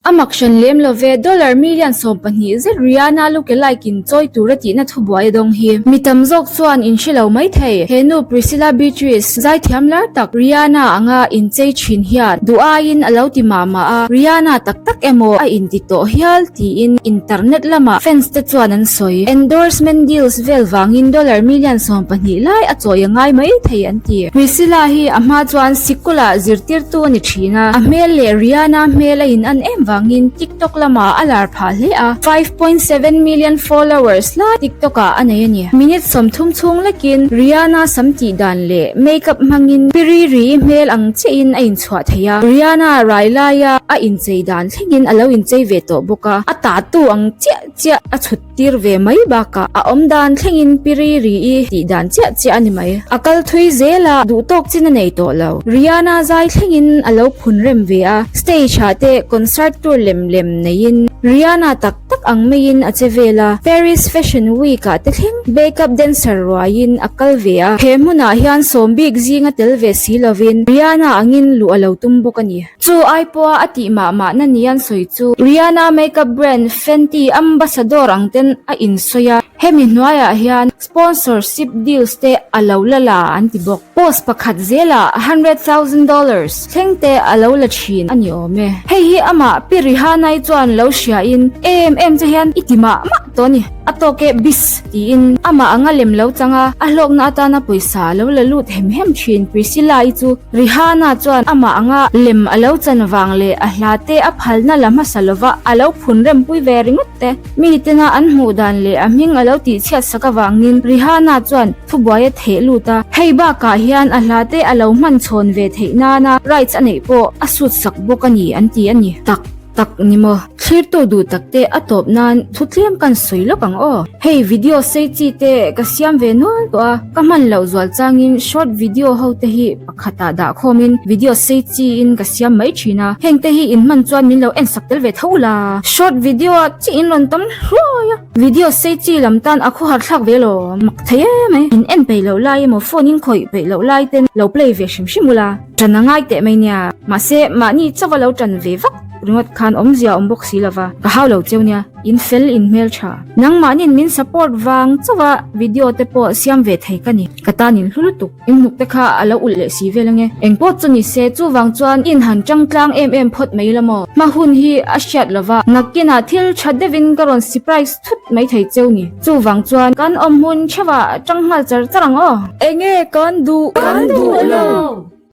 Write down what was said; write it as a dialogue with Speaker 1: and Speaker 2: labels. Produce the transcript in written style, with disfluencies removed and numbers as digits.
Speaker 1: A mak hran lem lo ve, dollar million 12 zet Rihanna lookalike in chawi tura tihna thubuai a dawng hi. Mi tam zawk chuan in hre lo mai thei. He nu Priscilla Beatrice, zaithiam lar tak Rihanna anga inchei thin hian duh aiin a lo ti mah mah a, Rihanna tak tak emaw a inti tawh hial tiin internet lama fans te chuan an sawi. Endorsement deals vel vangin dollar million 12 lai a chawi a ngai mai thei an ti. Priscilla hi a hma chuan sikula zirtirtu a ni thin a, a hmel leh Rihanna hmel a in an em vangin TikTok lamah a lar phah hle a, 5.7 million followers lai TikTok ah a nei a ni. Minute 30 chhung lekin Rihanna sam tih dan leh makeup hmangin Pi Riri hmel ang chiahin a inchhuah thei a, Rihanna rai laia a inchei dan thlengin a lo inchei ve tawh bawk a, a tahtu ang chiah chiah a chhut tir ve mai bakah a awm dan thlengin Pi Riri tih dan chiah chiah a ni mai. A kal thui zel a, duh tawk chin a nei tawh lo. Rihanna zai thlengin a lo phun rem ve a, stage ah te concert tour lem lem neiin Rihanna tak tak ang maiin a che vel a, Paris Fashion Week ah te thleng backup dancer ruaiin a kal ve a, he hmunah hian sawm bik zinga tel ve si lovin Rihanna angin luh a lo tum bawk a ni. Chu ai pawha a tih mah mahna ni an sawi chu Rihanna makeup brand Fenty ambassador ang ten a insawi a, hemi hnuaiah hian sponsorship deals te a lo la la an ti bawk. Post pakhat zelah $100,000 thleng te a lo la thin a ni awm e. Hei hi amah Pi Rihanna-i chuan lo hriain em em che hian i ti mah mah tawh a ni. A tawk e bis tiin amah anga lem lo chang a, a hlawkna atana pawisa a lo la lut hem hem thin Priscilla-i chu Rihanna chuan amah anga lem a lo chan vang leh a hla te a phalna la hmasa lova a lo phun rempui ve ringawt te. Mi tena an hmuh dan leh a hming a lo tihchhiat sak avangin Rihanna chuan thubuai a theh lut a, hei bakah hian a hla te a lo hman chhawn ve theih nana rights a neih pawh a sut sak bawk a ni an ti a ni. Tak tak ni maw? Thlirtu duh tak te a tawp nan thu tlem kan sawi lawk ang aw. Hei video sei chi te ka siam ve nual tawh a, ka hman loh zual changin short video ho te hi pakhatah dah khawmin video sei chi in ka siam mai thin a, heng te hi in hman chuan min lo en sak tel ve tho la. Short video ah chi in rawn tam hluai a, video sei chi lam tan a khawhar thlak ve lo, mak thei em mai. In en peih loh lai emaw phone in khawih peih loh lai ten lo play ve hrim hrim ula. Ṭan a ngai teh mai nia, mahse mahni chauha lo ṭan ve vak ringawt khan awmzia awm bawk si lova, ka hau lo cheu nia, in fel in hmel ṭha. Nangmahnin min support vang chauha video te pawh siam ve thei ka ni, ka tan in hlu lutuk, in hnuk te kha a lo ulh leh si vel ange. Engpawh chu ni se, chuvang chuan in han ṭang tlang em em phawt mai la maw? Hma hun hi a hriat lova, nakinah thil ṭha deuhin ka rawn surprise thut mai thei cheu ni. Chuvang chuan kan awm hmun theuhah ṭang nghal char char ang aw. Enge kan duh?
Speaker 2: Kan duh lo!